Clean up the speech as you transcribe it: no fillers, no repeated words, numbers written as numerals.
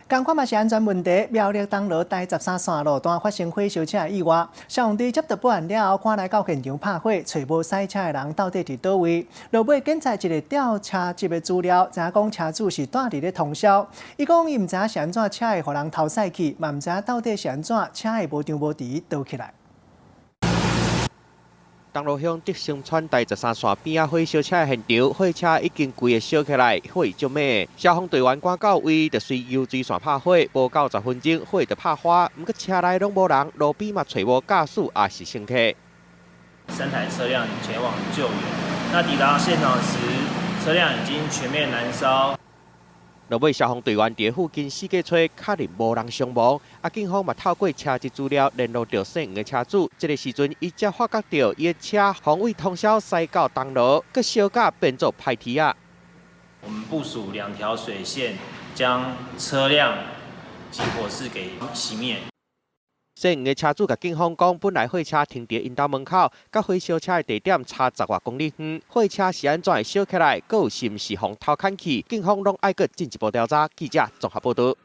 仝款嘛是安全問題，苗栗東螺台十三線路段發生火燒車意外，消防隊接到報案了後，趕來到現場拍火，揣無駛車的人到底佇佗位。落尾檢查一个吊車級的資料，知影講車主是蹛佇咧通宵。伊講伊毋知影是按怎車會予人偷駛去，嘛毋知影到底是按怎車會無張無遲倒起來。東螺鄉德勝村台十三線邊仔火燒車的現場，火車已經規个燒起來，火足猛。消防隊員趕到位，就隨油水線拍火，無夠10分鐘，火就拍花。毋過車內攏無人，路邊嘛揣無駕駛，抑是乘客。三台車輛前往救援，那抵達現場時，車輛已經全面燃燒。落尾消防隊員佇附近四界揣，確認無人傷亡。啊，警方嘛透過車籍資料聯絡著姓黃的車主。這个時陣，伊才發覺著伊的車予人通宵駛到東螺，閣燒甲變做歹鐵仔。我們部署兩條水線，將車輛及火勢給熄滅。姓黃的車主共警方講，本來貨車停佇𪜶兜門口，佮火燒車的地點差10外公里遠。貨車是按怎會燒起來，閣有是毋是予偷牽去？警方攏愛閣進一步調查。記者綜合報導。